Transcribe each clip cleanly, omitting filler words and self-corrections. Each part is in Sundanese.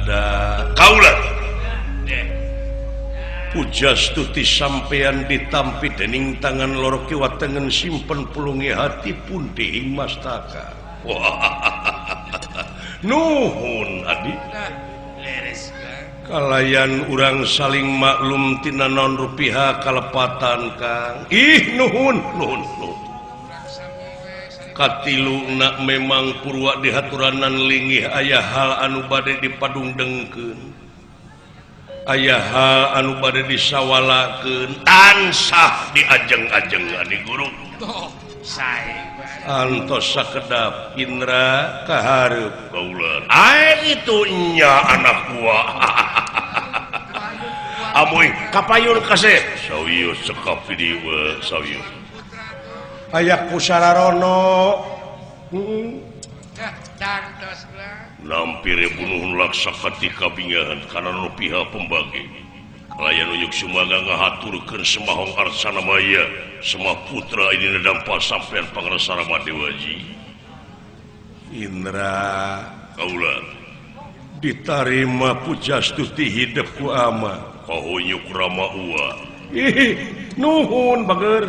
Rada kaula. Pujastuti sampean ditampi dening tangan loro kiwa tengen simpen pulungi hati pundi ing mastaka. Nuhun adi. Kalayan urang saling maklum tina naon rupiah kalepatan Kang. Ih nuhun nuhun nuhun. Katilu nak memang purwa dihaturanan linggih aya hal anu bade dipadungdengkeun. Aya hal anu bade disawalakeun tansah diajeng-ajeng adi guru. Antos sakedap Indra kahareup kaula. Ai itu nya anak buah. Amoy kapayun kasep. Sawieu sekap di dieu sawieu. Aya kusararono. Nampire bunuhun laksa katika bingahan kana nu piha pembagi. Kalayan uyuk sumaga ngahaturkeun semahong arsana maya semah putra ini dampa sampean pangrasa Rama Dewaji. Indra kaula ditarima pujastuti hidep ku ama kahunyuk Rama ua. Ih nuhun bager.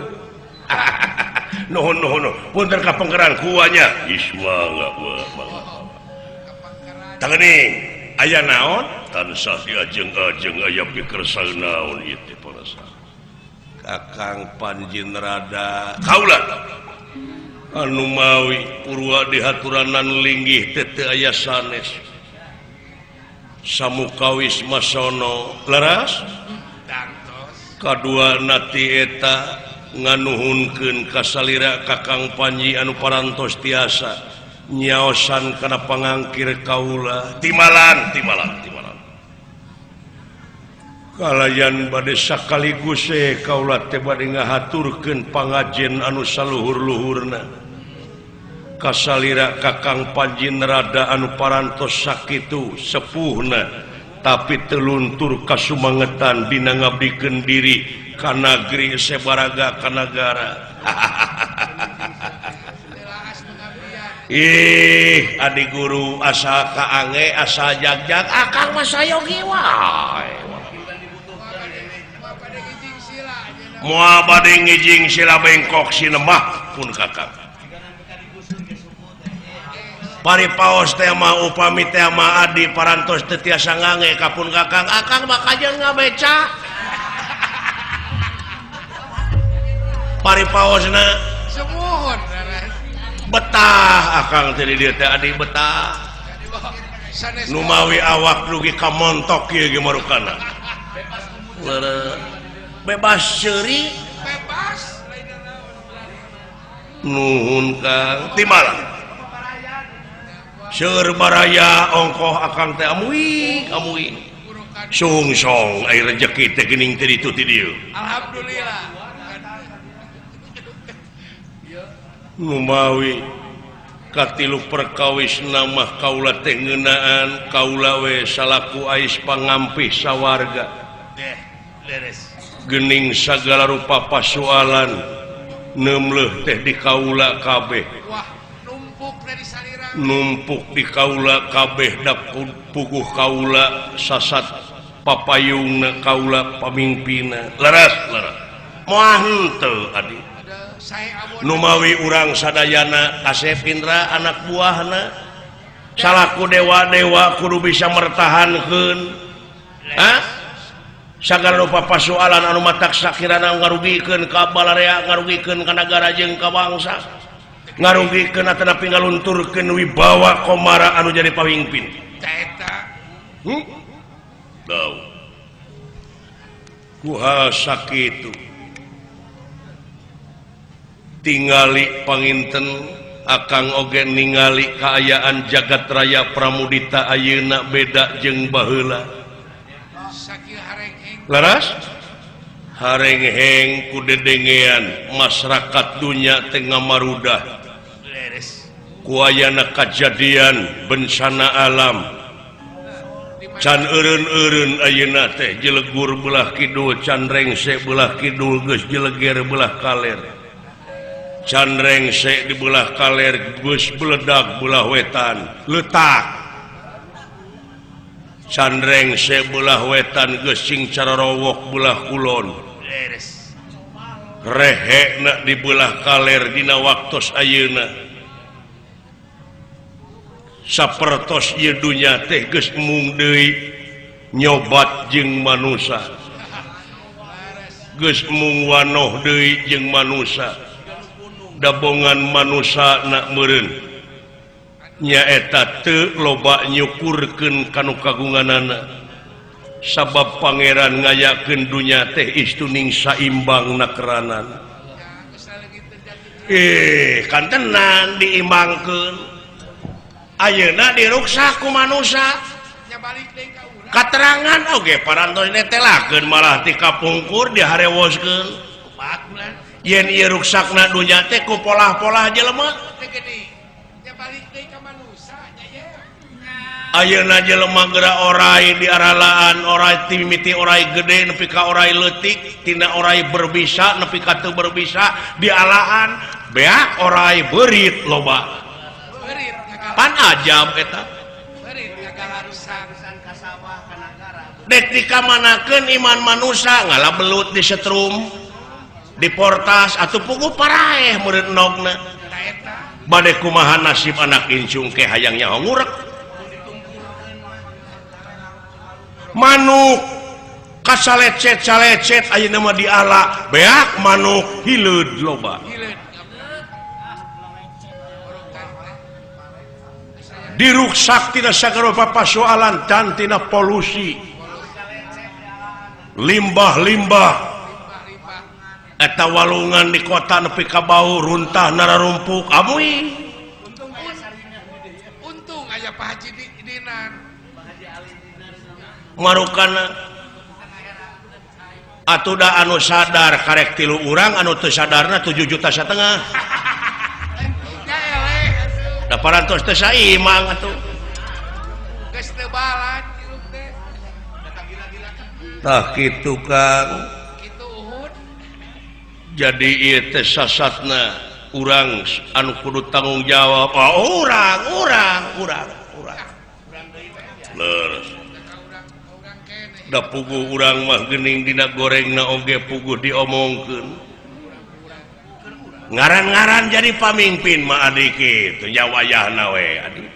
Nuhun nuhun punten ka pengkeran kuanya. Isma mangga. Tangening aya naon tansah diajeng-ajeng aya pikersa naon ieu teh parasa. Kakang Panjin Rada kaula anu mawi purwa dihaturanan linggih teh teu aya sanes. Samukawis masono leras kadua nati eta nganuhunkeun kasalira Kakang Panji anu parantos tiasa nyaosan kana pangangkir kaula timalan timalan timalan kalayan bade sakaligus kaula teh bade ngahaturkeun pangajen anu saluhur-luhurna kasalira Kakang Panji Rada anu parantos sakitu sepuhna tapi teluntur kasumangetan dina ngabdikeun diri ka nagri sebaraga ka nagara. Ih adi guru asa kaange asa jagjag akang mah sayogi wae. Moal bade ngijing sila bengkok sinemah pun kakang. Pari paos teh mah upami teh mah adi parantos teu tiasa ngange ka pun kakang akang mah kajeun ngabeca. Pari paosna sumuhun betah akang teh di dieu teh adi betah. Numawi awak dugi ka montok ieu ge marukana. Bebas seuri bebas. Nuhun Kang timalan. Seueur baraya ongkoh akang teh amuing amuing. Sungsong ai rejeki teh geuning teh ditu ti dieu. Alhamdulillah. Numawi katilu perkawis namah kaula teh ngeunaan kaula we salaku ais pangampih sawarga. Gening sagala rupa pasualan neumleuh teh di kaula kabeh. Wah, numpuk dari salira. Numpuk di kaula kabeh da puguh kaula sasat papayungna kaula pamingpina. Leres leres. Moal henteu adi. Numawi urang sadayana Kasep Indra anak buahna salaku dewa-dewa kudu bisa mertahankeun. Hah? Sagala rupa pasualan anu matak sakirana ngarugikeun ka balarea, ngarugikeun ka nagara jeung ka bangsa, ngarugikeun atanapi ngalunturkeun wibawa komara anu jadi pamimpin. Eta. Tahu. Kuha sakitu tingali panginten akang oge ningali kaayaan jagat raya Pramudita ayeuna beda jeung baheula. Leras harengheng ku dedengean masyarakat dunya teh ngamarudah ku ayana kajadian bencana alam can eureun-eureun ayeuna teh jelegur belah kidul can rengse belah kidul geus jeleger belah kaler can rengse di belah kaler geus beledag belah wetan letak Candreng sebelah wetan gesing cararowok belah kulon. Rehekna di belah kaler dina waktos ayeuna. Sapertos ieu dunya teh geus mung deui nyobat jeung manusa. Geus mung wanoh deui jeung manusa. Dabongan manusa na meureun. Nyaeta teu loba nyukurkeun kanu kagunganana. Sabab pangeran ngayakeun dunya teh istuning saimbang nakeranan. Kantenan diimbangkeun. Ayeuna diruksak ku manusa. Katerangan oge parantos netelakeun malah ti kapungkur diharewoskeun. Yen ieu ruksakna dunya teh ku polah-polah jelema. Ayeuna jelema geura orai di aralaan orai timimiti orai gede nepi ka orai leutik tina orai berbisa nepi ka teu berbisa di alaan beak orai beurit loba pan ajab eta dek dikamanakeun iman manusa ngala belut di setrum di portas atuh puguh paraeh meureun endogna bade kumaha nasib anak incung ke hayang nyaho ngurek manuk kasalecet-salecet ayeuna mah diala beak manuk hileud loba diruksak tina sagala pasoalan dan tina polusi limbah-limbah eta walungan di kota nepi ka bau runtah nararumpuk amuy untung aya Pak Haji Dinar marukana atuh da anu sadar karek 3 urang anu teu sadarna 7,5 juta da parantos teu saimang atuh geus teu balan hirup teh tah kitu Kang kitu uhud jadi ieu teh sasatna urang anu kudu tanggung jawab oh, urang urang urang urang leres da puguh urang mah geuning dina gorengna oge puguh diomongkeun ngaran-ngaran jadi pamimpin mah adik kitu nya wayahna we adik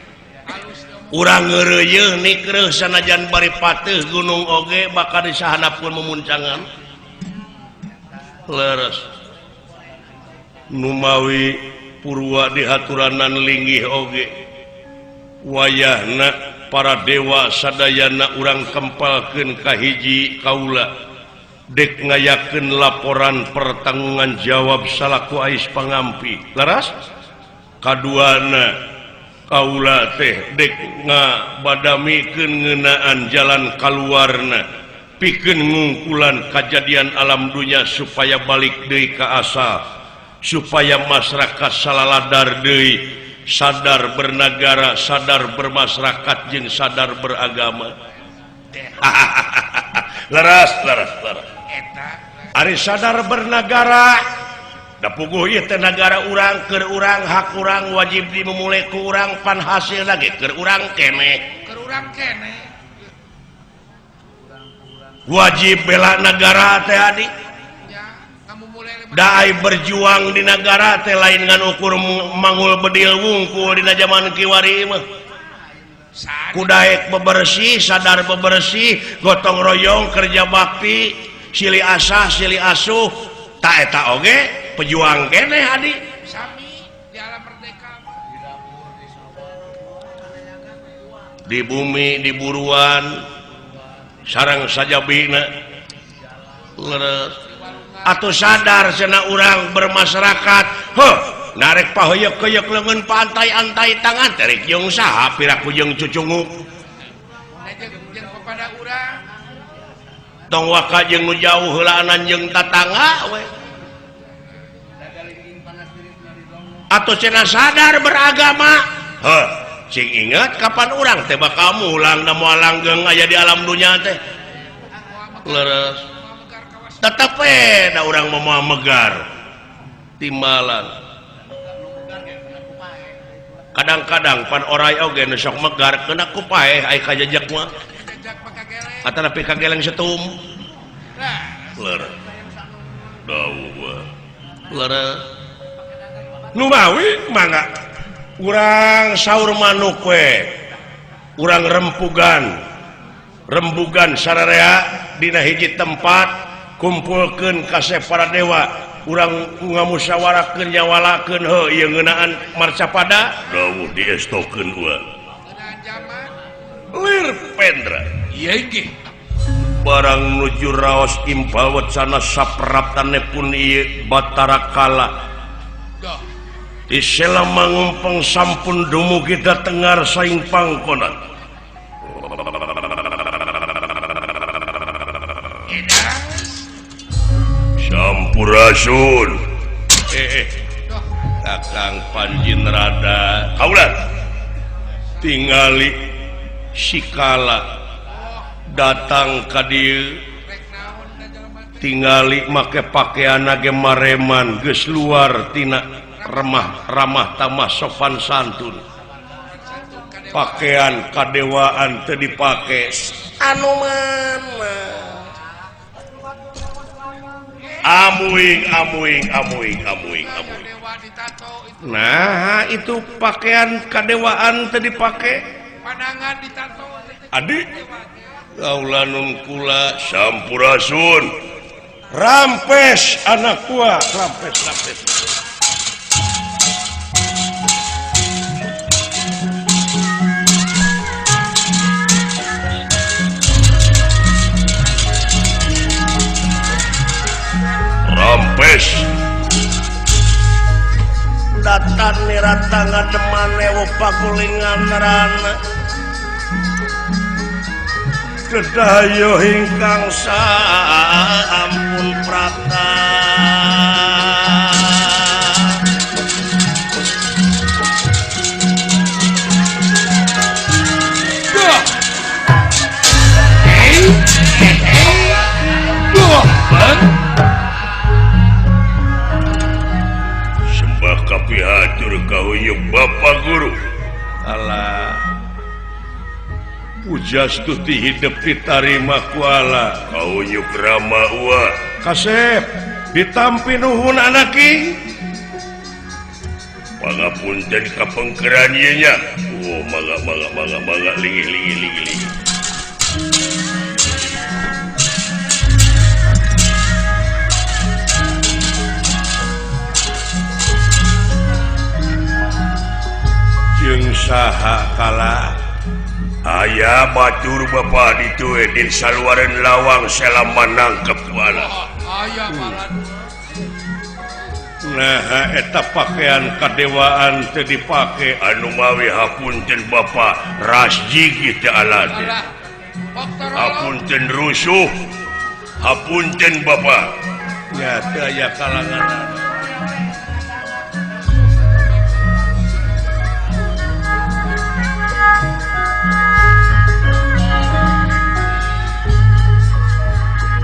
urang ngeureuyeuh nikreuh sanajan bari pateuh gunung oge bakal disahanapkeun memuncangan leres numawi purwa dihaturanan linggih oge wayahna para dewa sadayana urang kempalkeun ka hiji kaula dek ngayakeun laporan pertanggungan jawab salaku ais pangampi leres kaduana kaula teh dek ngabadamikeun ngeunaan jalan kaluarna pikeun ngungkulan kajadian alam dunya supaya balik deui ka asal supaya masyarakat salaladar deui sadar bernegara, sadar bermasyarakat jeung sadar beragama. Leres leres leres. Ari sadar bernegara da puguh ieu teh nagara urang keur urang hak urang wajib dimumule ku urang pan hasilna ge keur urang keneh. Keur urang keneh. Wajib bela nagara teh adik. Daai berjuang di negara teh lain ngan ukur mangul bedil wungkul dina zaman kiwari mah. Kudaek bebersih, sadar bebersih, gotong royong, kerja bakti, silih asah, silih asuh, ta eta oge pejuang keneh adik. Sami di alam merdeka. Di bumi, di buruan, sarang sajabina. Leres. Atau sadar cenah urang bermasyarakat heuh narek pahoyok-koyok leungeun pantai-antai tangan terek jeung saha piraku jeung cucunguk jeung kepada urang tong waka jeung nu jauh heulaanan jeung tatangga we atau cenah sadar beragama heuh cing inget kapan urang teh bakal mulang da moal langgeng aya di alam dunya teh leres tetep we da urang mah megar timbalan kadang-kadang pan orai oge nu sok megar kena ku paeh ai kajejek mah Atanapi kageleng setum. Leres. Dawuh. Leres. Nu mawi mangga urang saur manuk we. Urang rempugan. Rembugan sararea dina hiji tempat kumpulkeun kasep para dewa. Urang ngamusyawarakeun nyawalakeun heuh ieu ngeunaan marcapada. Dawuh diestokeun urang. Lir Pendra. Iya inggih. Barang nuju raos impal wacana sapraptane pun ieu Batara Kala. Isela mangumpeng sampun dumugi datengar saing pangkonan. Sampurasun. Kakang Panjin Rada kaula tingali sikala datang ka dieu tingali make pakaian ge mareman geus luar tina remah ramah tamah sopan santun pakaian kadewaan teu dipake anu mana amuing amuing amuing amuing amuing. Nah itu pakaian kadewaan teu dipake pandangan ditato adik kaula nun kula sampurasun rampes anak tua rampes rampes. Rampes datan nirata ngademan ewo pagulingan rana kedayo ingkang sampun prata. Sembah kapihatur kahuyuk Bapak Guru. Alah pujastuti hidup ditarima ku Allah kaunyuk rama ua kasep ditampi nuhun anaki pangapunten kapengkeran ieu nya. Oh mangga mangga mangga mangga lingih lingih lingih lingih. Jeung saha kala aya batur bapa ditu di saluareun lawang selama nangkep ku Allah. Nah eta pakaian kadewaan teu dipake anu mawi hapunten bapa rasjigi teu ala teh. Hapunten rusuh hapunten bapa nya teu aya kalangan.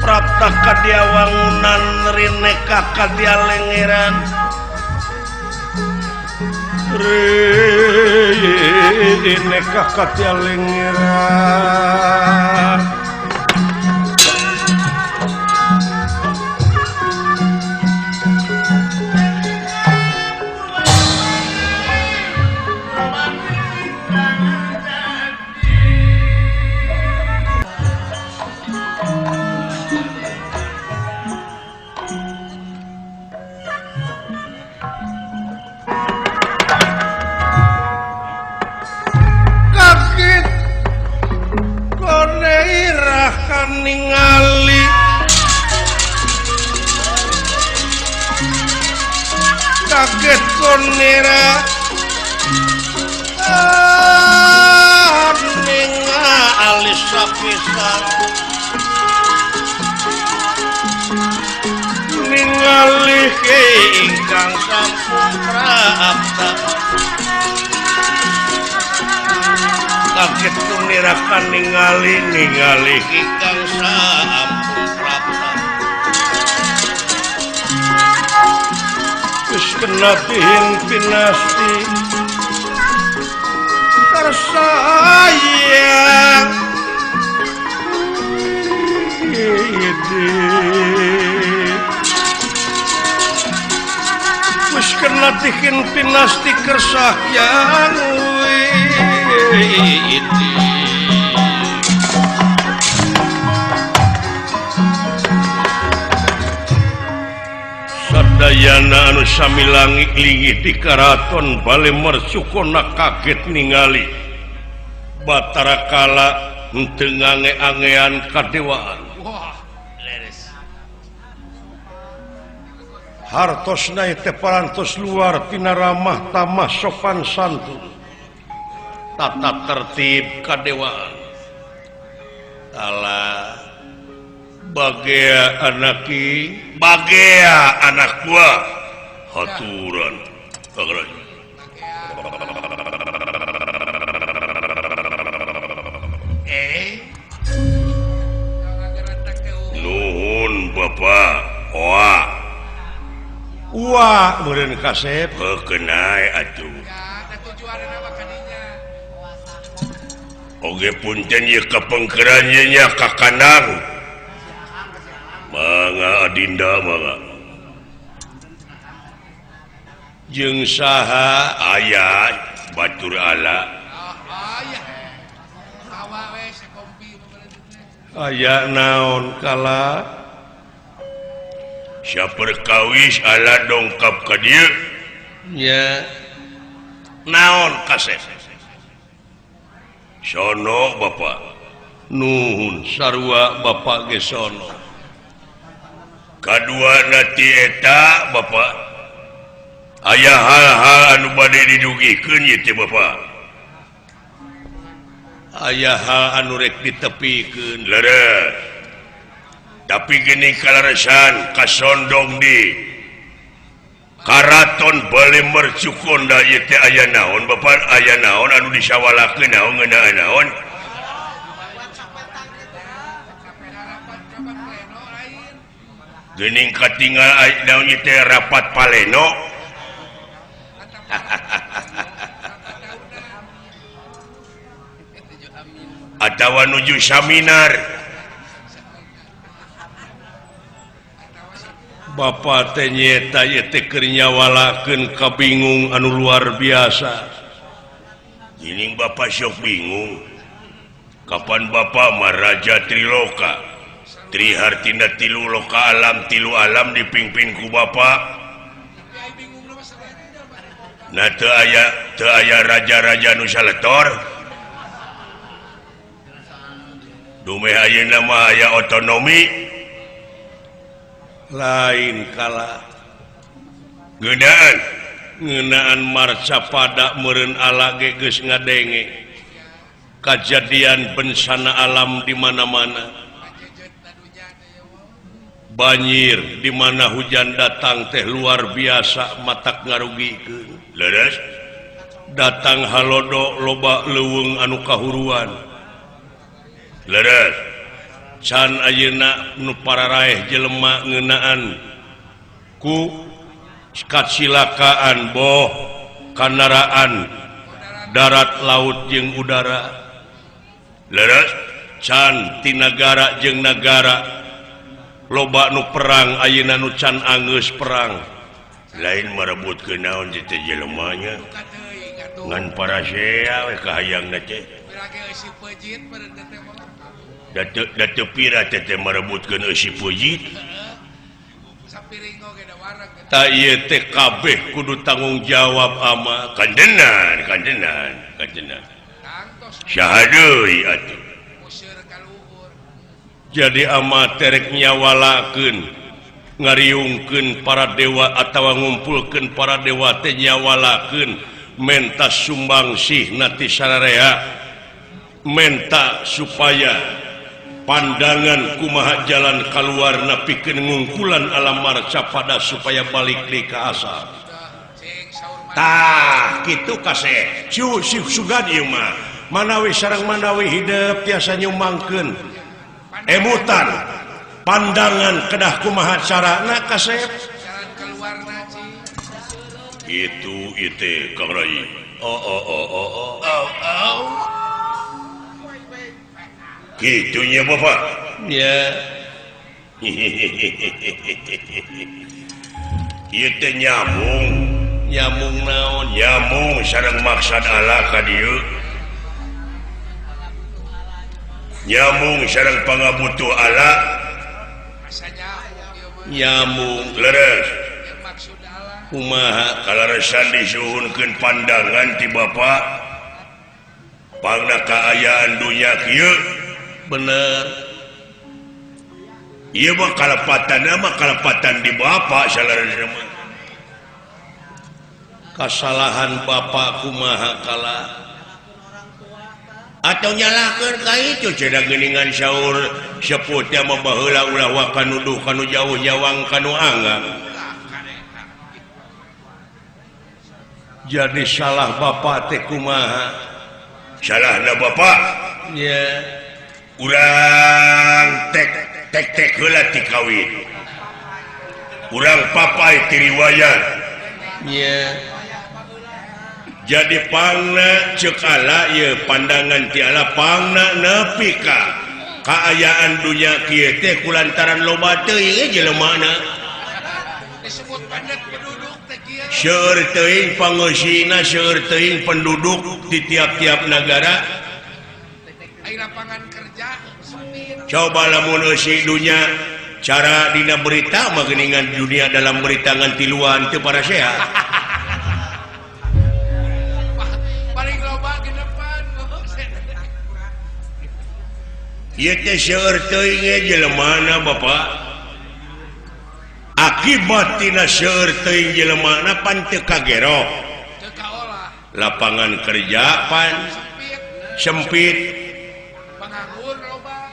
Prapta kadia wangunan rineka kadia lengeran rineka kadia lengeran. Ningali kaget konera ningali sapisan ningali ingkang sampun prapta kaget kunirakan ningali ningali ingkang sampun prapta geus kena pihin pinasti karsayang Wis kena tikin pinasti kersahyang widi. Sadayana anu sami langit lingih di karaton Bale Mercukona kaget ningali Batara Kala henteu ngange-angean kadewaan. Hartosna teh parantos luar tina ramah tamah sopan santun tata tertib kadewaan. Alah bagea anaki bagea anak gua haturan nuhun bapak oa wah meureun kasep heukeunai atuh oge punten ieu kapengkeran ieu nya ka kandang. Mangga adinda mangga. Jeung saha aya batur ala. Aya naon kala? Saperkawis ala dongkap ka dieu? Nya. Naon kasep? Sono bapak. Nuhun sarua bapak ge sono. Kadua nati eta bapak aya hal-hal anu bade didugikeun ieu teh bapak. Aya hal anu rek ditepikeun leres. Tapi geuning kalaresan kasondong di Karaton Bale Mercukonda ieu teh aya naon bapak, aya naon anu disawalakeun naon ngeunaan naon. Gening katinggal daun ieu teh rapat paleno. Atawa nuju saminar. Bapa teh nyeta ieu teh keur nyawalakeun kabingung anu luar biasa. Geuning bapa sok bingung. Kapan bapa mah raja Triloka? Trihartina tilu loka alam tilu alam dipimpin ku bapa. Nah teu aya raja-raja nu saletor. Dumeh ayeuna mah aya otonomi. Lain kala ngeunaan ngeunaan marcapada meureun ala ge geus ngadenge kajadian bencana alam di mana-mana. Banjir di mana hujan datang teh luar biasa matak ngarugikeun. Leres datang halodo loba leuweung anu kahuruan. Leres can ayeuna nu pararaeh jelema ngeunaan ku kacilakaan boh kandaraan darat laut jeung udara. Leres can ti nagara jeung nagara loba nu perang ayeuna nu can anggeus perang. Lain merebutkeun naon teh jelema nya ngan parasea we kahayangna teh. Da teu pira teh merebutkeun eusi peujit. Ta ieu teh kabeh kudu tanggung jawab ama kandenan kandenan kandenan. Saha deui atuh. Jadi ama terek nyawalakeun ngariungkeun para dewa atawa ngumpulkeun para dewa teh nyawalakeun menta sumbangsih nati sararea menta supaya pandangan kumaha jalan kaluarna pikeun ngungkulan alam marcapada supaya balik deui ka asal. Tah kitu kaseh sugan ieu mah manawi sareng manawi hidep tiasa nyumbangkeun emutan pandangan kedah kumaha carana kasep itu ite Kang Rai. Oh oh oh oh oh oh oh gitunya bapak ya Ieu teh nyambung, nyambung naon? Nyambung sareng maksad Allah ka dieu. Nyambung sareng pangabutuh Allah. Nyambung leres. Kumaha kalaresan disuhunkeun pandangan ti Bapak pangna kaayaan dunya kieu bener. Ieu mah kalepatan mah kalepatan di Bapak saleresna mah. Kasalahan Bapak kumaha kala atau nyalahkeun ka itu cenah geuningan saur sepuh teh mah baheula ulah waka nuduh kanu jauh nyawang kanu anggang. Jadi salah Bapak teh kumaha? Salahna Bapak nya urang tek tek tek heula ti kawin. Urang papai ti riwayat nya. Jadi pangna ceuk Allah ieu pandangan ti Allah pangna nepi ka kaayaan dunya kieu teh kulantaran loba teuing jelemana. Disebut padat penduduk teh kieu. Seueur teuing pangeusina, seueur teuing penduduk di tiap-tiap negara. Ai lapangan kerja sempit. Coba lamun eusi dunya cara dina berita mah geuningan dunia dalam berita ngan tiluan teu parasehat. Paling loba genepan. Ieu teh seueur teuing jelemana Bapak. Akibat tina seueur teuing jelemana pan teu kagero. Teu kaolah. Lapangan kerja pan sempit. Penganggur loba.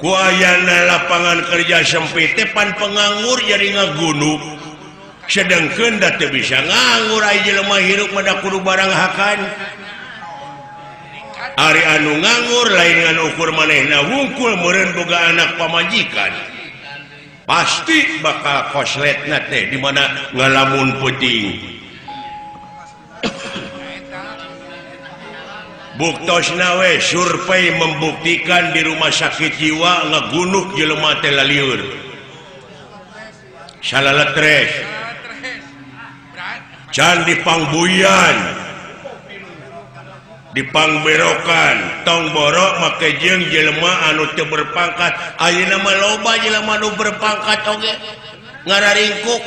Ku ayana lapangan kerja sempit teh pan penganggur jadi ngagunuk. Sedengkeun da teu bisa nganggur ai jelema hirup mah da kudu barang hakan. Ari anu nganggur lain ngan ukur manehna wungkul meureun boga anak pamajikan. Pasti bakal kosletna teh di mana ngalamun peuting. Buktosna we survei membuktikan di rumah sakit jiwa ngagunuk jelema teh lalieur. Salaletres. Can dipangbuyan, dipangberokan, tong borok make jeung jelema anu teu berpangkat. Ayeuna mah loba jelema nu berpangkat oge ngararingkuk.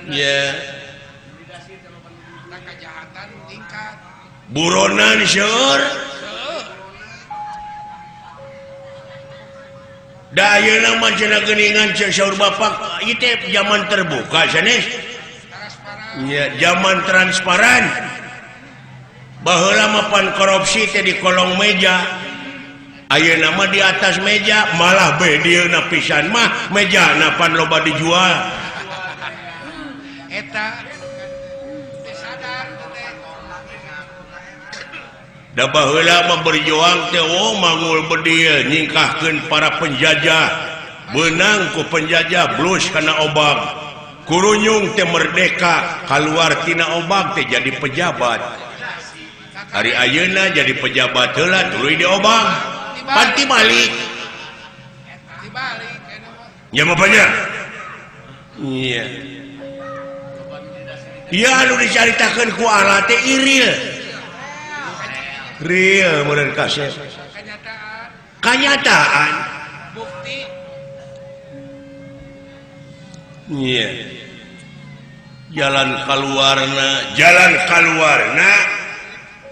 Ya. Buronan seueur. Da ayeuna mah cenah geuningan saur bapak ieu teh zaman terbuka sanes. Ya, zaman transparan. Baheula mah pan korupsi teh di kolong meja. Ayeuna mah di atas meja, malah be dieuna pisan mah mejana pan loba dijual. Eta teu sadar teh. Da baheula mah berjuang teh oh mangul bedil nyingkahkeun para penjajah. Beunang ku penjajah blus kana obag. Kurunyung teh merdeka kaluar tina obag teh jadi pejabat. Ari ayeuna jadi pejabat heula tuluy diobag. Pan tibalik. Tibalik Nya mah banyak. Iya. Iya anu dicaritakeun ku Allah teh iril. Real meureun kasep. Kenyataan. Kanyataan. Bukti. Iya. Jalan kaluarna, jalan kaluarna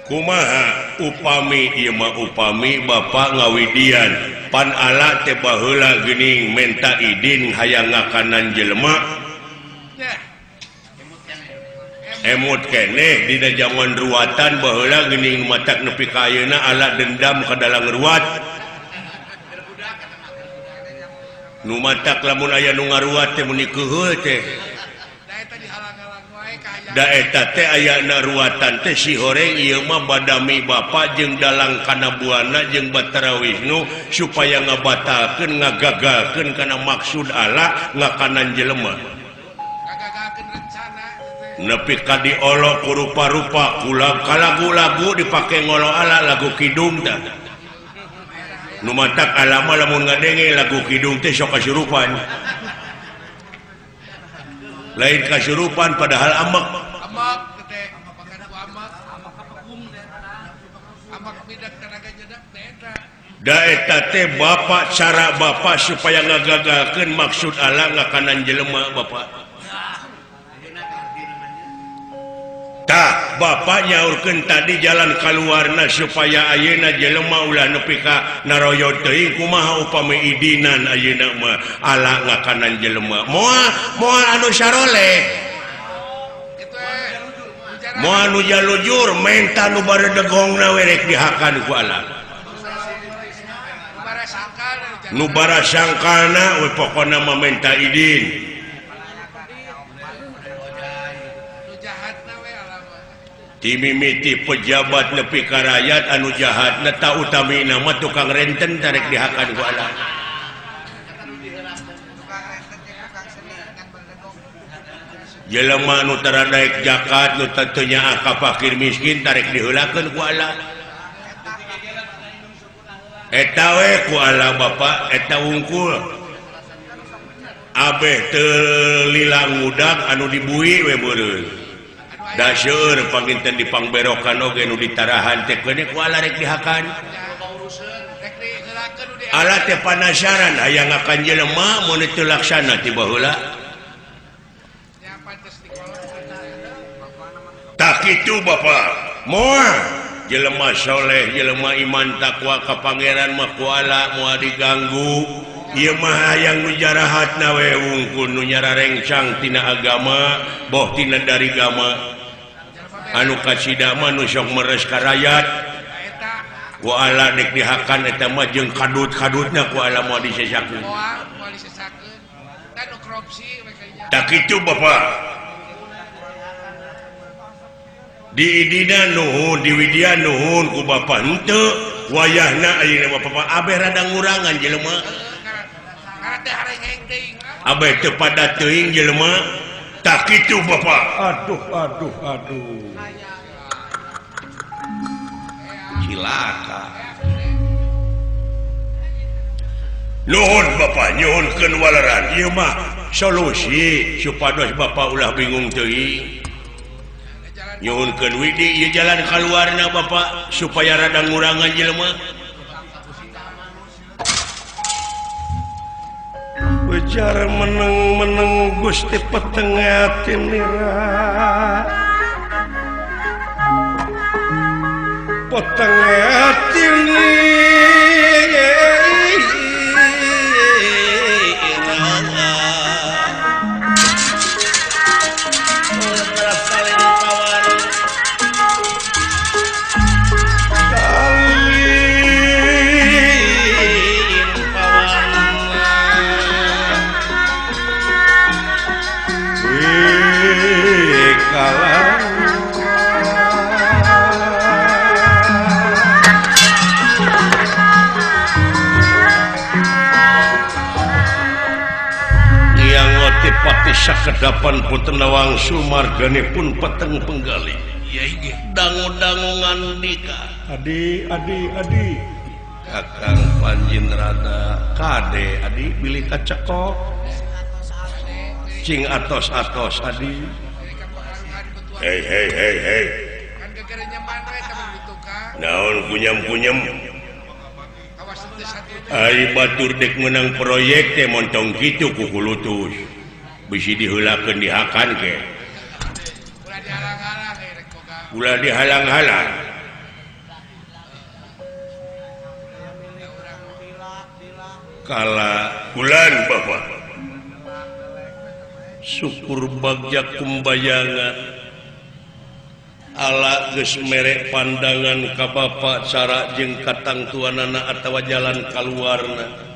kumaha upami ieu mah upami bapak ngawidian pan ala teh baheula geuning menta idin hayang ngakanan jelema. Emut keneh dina jaman ruatan baheula geuning matak nepi ka ayeuna ala dendam ka dalang ruat. Nu matak lamun aya nu ngaruat teh mun dikeuheul teh. Da eta teh ayana ruatan teh si horeng ieu mah badami bapa jeung dalang kana buana jeung Batara Wisnu supaya ngabatalkeun ngagagalkeun kana maksud Allah ngakanan jelema. Nepi ka diolok ku rupa-rupa kula kalagu-lagu dipake ngolo ala lagu kidung tah. Nu matak alama lamun ngadenge lagu kidung teh sok kasurupan. Lain kasurupan padahal amek. Amek teh makan ku amek. Amek bidak tenaga jedak teh eta. Da eta teh bapak cara bapak supaya ngagagalkeun maksud Allah ngakanan jelema bapak. Tah bapak nyaurkeun tadi jalan kaluarna supaya ayeuna jelema ulah nepi ka naroyot teuing kumaha upami idinan ayeuna mah ala ngakanan jelema. Moal moal anu saroleh. Moal nu jalujur menta nu baredegongna we rek dihakan ku ala. Nu barasangkalna we pokona mah menta idin. Timimiti pejabat nepi ka rakyat anu jahatna ta utamina mah tukang renten tarek dihakan ku Allah. Jelema nu tara daek zakat nu teu nyaah ka fakir miskin tarek diheulakeun ku Allah. Eta we ku Allah bapak eta wungkul. Abeh teu lila ngudag anu dibui we meureun. Da seueur panginten dipangberokan oge nu ditarahan teh keun ku Allah rek dihakan. Allah teh panasaran hayang ngakan jelema mun teu laksana ti baheula. Tah kitu bapak. Moal jelema soleh, jelema iman takwa ka pangeran mah ku Allah moal diganggu. Ieu mah hayang nu jarahatna we wungkul nu nyararengsang tina agama boh tina dari gama. Anu kasida mah nu sok meres ka rakyat ku Allah dek dihakan eta mah jeung kadut-kadutna ku Allah moal disesakeun. Moal disesakeun. Da nu korupsi we kayanya. Tah kitu bapak. Diidina nuhun, diwidia nuhun ku bapak henteu wayahna ayeuna mah bapak abeh rada ngurangan jelema. Abeh teu pada teuing jelema. Tah kitu bapak. Aduh aduh aduh. Cilaka. Nuhun bapak nyuhunkeun waleran. Ieu mah solusi supados bapak ulah bingung teuing. Nyuhunkeun widi ieu jalan kaluarna bapak supaya rada ngurangan jelema. Ujar meneng-meneng Gusti peteng atinira peteng atinira. Pati sakedapan pun Nawangsu marganipun peteng penggali. Dangu-dangu ngandika. Adi adi adi. Kakang Panjinrada kade adi bilih kacekok. Cing atos-atos adi. Hei hei hei hei. Naon kunyam-kunyam. Ai batur dek menang proyek teh montong kitu ku kulutus. Bisi diheulakeun dihakan ke. Ulah dihalang-halang. Kala bulan bapak. Syukur bagja kumbayangan. Ala geus mere pandangan ka bapak cara jeung katangtuanana atawa jalan kaluarna.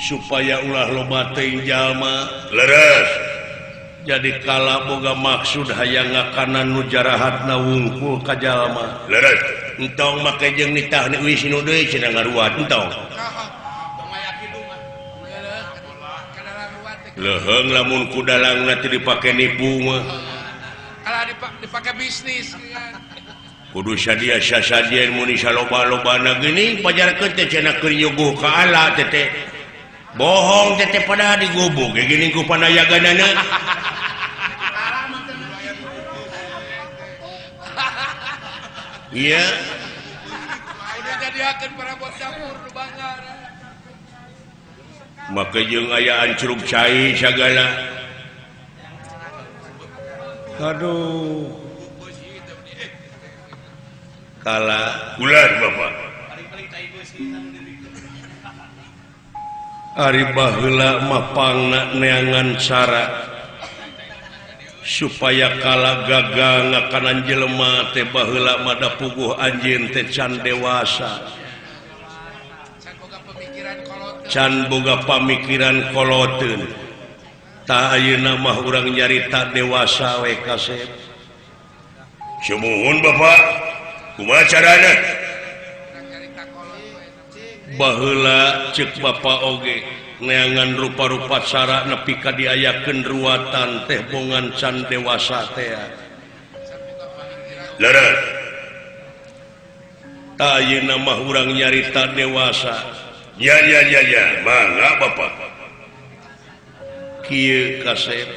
Supaya ulah loba teuing jalma leres. Jadi kala boga maksud hayang ngakanan nu jarahatna wungkul ka jalma leres. Entong make jeung nitah Wisnu deui cenah ngaruat entong. Leuheung lamun ku dalangna teu dipake nipu mah. Kalah dipake bisnis. Kudu sadia sasadien mun saloba-lobana geuning pajarkeun teh cenah keur nyuguh ka ala teh teh. Bohong teh teh pada digubug ge geuning ku panayaganana. Iya. Udah jadiakeun parabot dapur nu banggar. Make jeung aya ancrub cai sagala. Aduh. Kala ular Bapak. Ari baheula mah pangna neangan cara supaya kala gagal ngakanan jelema teh baheula mah da puguh anjeun teh can dewasa. Can boga pamikiran koloteun. Tah ayeuna mah urang nyarita dewasa we kasep. Sumuhun Bapak. Kumaha carana? Baheula ceuk Bapak oge neangan rupa-rupa cara nepi ka diayakeun ruatan teh bongan can dewasa teh. Leres. Tah ayeuna mah urang nyarita dewasa. Ya ya ya ya, mangga Bapak. Kieu kasep.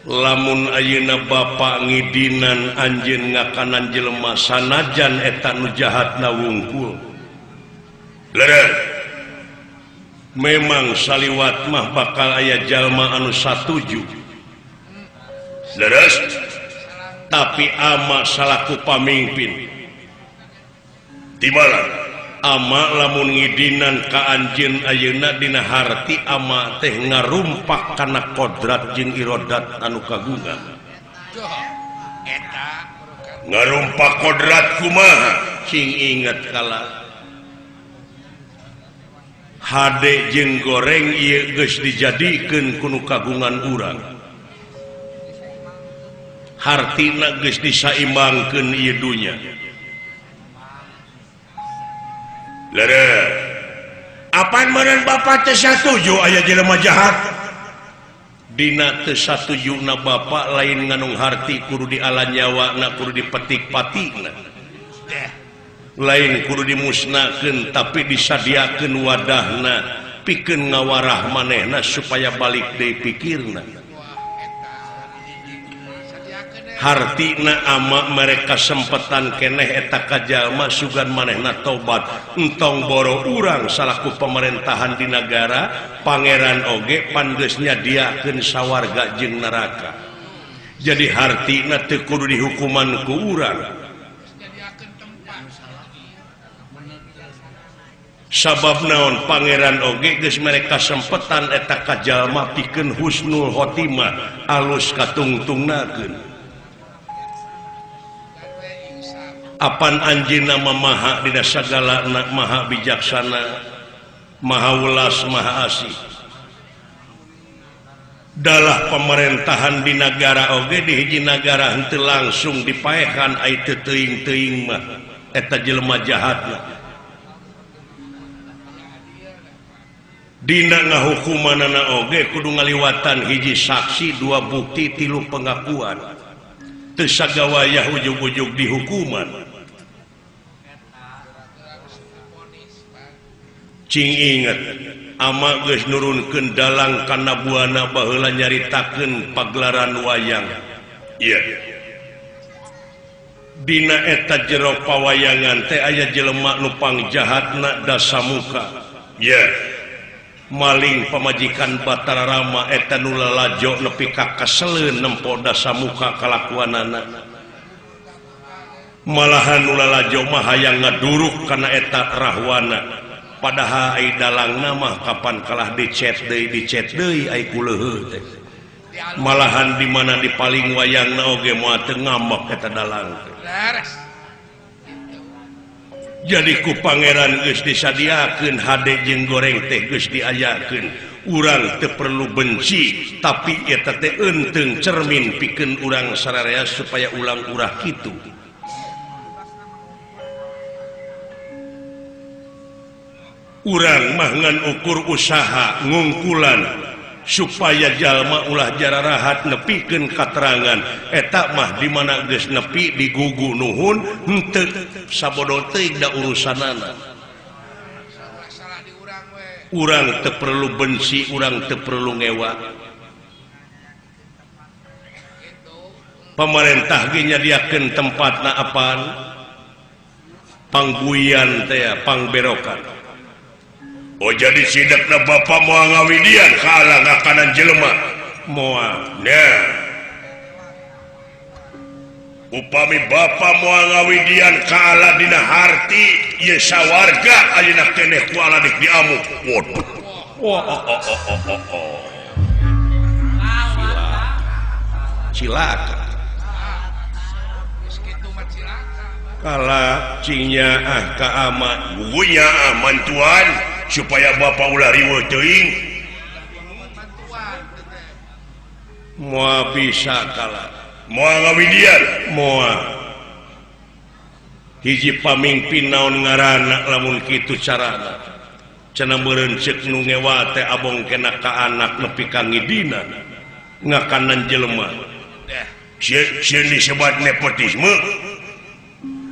Lamun ayeuna Bapak ngidinan anjeun ngakanan jelema sanajan eta nu jahatna wungkul. Leres. Memang saliwat mah bakal aya jalma anu satuju. Leres. Tapi ama salaku pamimpin. Timalah ama lamun ngidinan ka anjeun ayeuna dina harti ama teh ngarumpak kana kodrat jeung irodat anu kagungan. Ngarumpak kodrat kumaha? Cing inget kala hade jeung goreng ieu geus dijadikeun ku nu kagungan urang. Hartina geus disaimbangkeun ieu dunya. Lere. Apaan meureun Bapak teh satuju aya jelema jahat? Dina teu satujuna Bapak lain nganung harti kudu diala nyawana kudu dipetik patina. Lain kudu dimusnahkeun tapi disadiakeun wadahna pikeun ngawarah manehna supaya balik deui pikirna. Hartina ama mereka sempetan keneh eta ka jalma sugan manehna tobat entong boro urang salaku pemerintahan di nagara pangeran oge pan geus nyadiakeun sawarga jeung neraka. Jadi hartina teu kudu dihukuman ku urang. Sabab naon pangeran oge geus mereka sempetan eta ka jalma pikeun husnul khotimah alus katungtungnakeun. Apan anjeunna maha dina sagalana maha bijaksana maha welas maha asih. Dalah pemerintahan di nagara oge di hiji nagara henteu langsung dipaehan ai teu teuing-teuing mah eta jelema jahatna. Dina ngahukumanana oge kudu ngaliwatan hiji saksi dua bukti tilu pengakuan. Teu sagawayah ujug-ujug dihukuman. Cing inget ama geus nurunkeun dalang kana buana baheula nyaritakeun pagelaran wayang. Iya. Dina eta jero pawayangan teh aya jelema nu pangjahatna dasamuka. Iya. Maling pamajikan Batara Rama eta nu lalajo nepi ka kaseleun nempo dasamuka kalakuanana. Malahan nu lalajo mah hayang ngaduruk kana eta rahwana. Padahal ai dalangna mah kapan kalah dicet deui ai kuleuheuh teh. Malahan di mana di paling wayangna oge moal teu ngambek eta dalang teh. Jadi ku pangeran geus disadiakeun hade jeung goreng teh geus diayakeun. Urang teu perlu benci tapi eta teh eunteung cermin pikeun urang sararea supaya ulang urah kitu. Urang mah ngan ukur usaha ngungkulan Supaya jalma ulah jararahat nepikeun katerangan eta mah di mana geus nepi digugu nuhun henteu sabodo teuing da urusanana. Urang teu perlu benci, urang teu perlu ngewa. Pemerintah ge nyadiakeun tempatna apaan? Pangguyan teh pangberokan. Oh jadi sidakna bapak moal ngawidian kalah ngakanan jelema moal. Nah. Upami bapak moal ngawidian kalah dina harti ieu sawarga ayeuna keneh ku ala dik diamuk. Waduh. Wah oh oh oh oh oh. Cilaka. Kala cingnya ah ka ama gugunya ah mantuan supaya bapak ulah riweuh teuing moal bisa kala moal ngawidian moal hiji pamingpin naon ngaranna lamun kitu carana cenah meureun ceuk nu ngewa teh abong kena ka anak nepi ka ngidina ngakanan jelema sieun disebat nepotisme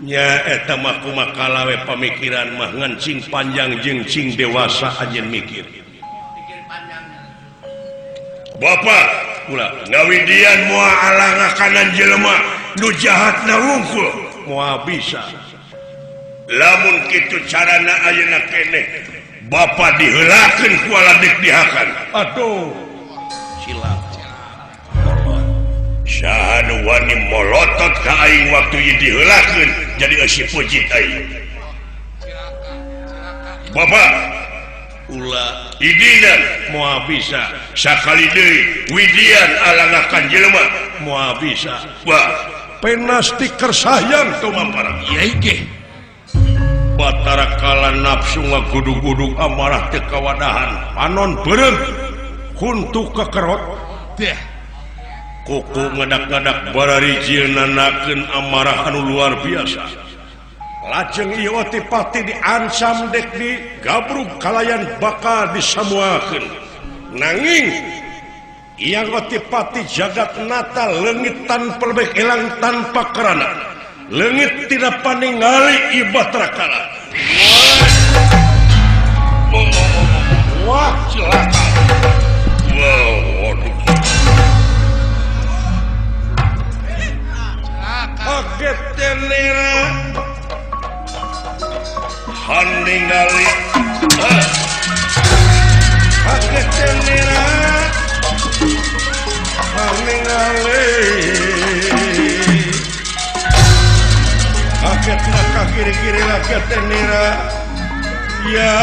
nya eta mah kumaha we pamikiran mah ngan cing panjang jeung cing dewasa anjeun mikir. Bapak ulah ngawidian moal ala ngakanan jelema nu jahatna wungkul moal bisa. Lamun kitu carana ayeuna keneh bapak diheulakeun ku aladik dihakan. Aduh cilaka. Saha nu wani molotot ka aing waktu ieu diheulakeun jadi eusi pujit aing. Bapak ulah idinan moal bisa sakali deui widian alangakan jelema moal bisa. Wah penasti kersayang tumampara. Ieu ge Batara Kala nafsu ngagudug-gudug amarah teu kawadahan panon beureum huntu kekerot deh. Kuku ngadak-ngadak bararijil nanakeun amarah anu luar biasa. Lajeng ieu Otipati diancam dek digabrug kalayan bakal disamuakeun. Nanging Yang Otipati jagat nata leungit tanpa lebih elang tanpa kerana. Leungit tidak paningali ieu Batara Kala. Wah cilaka. Wow, waduh. Kaget tenera haningali kaget tenera haningali kaget maka kiri-kiri kaget tenera ya.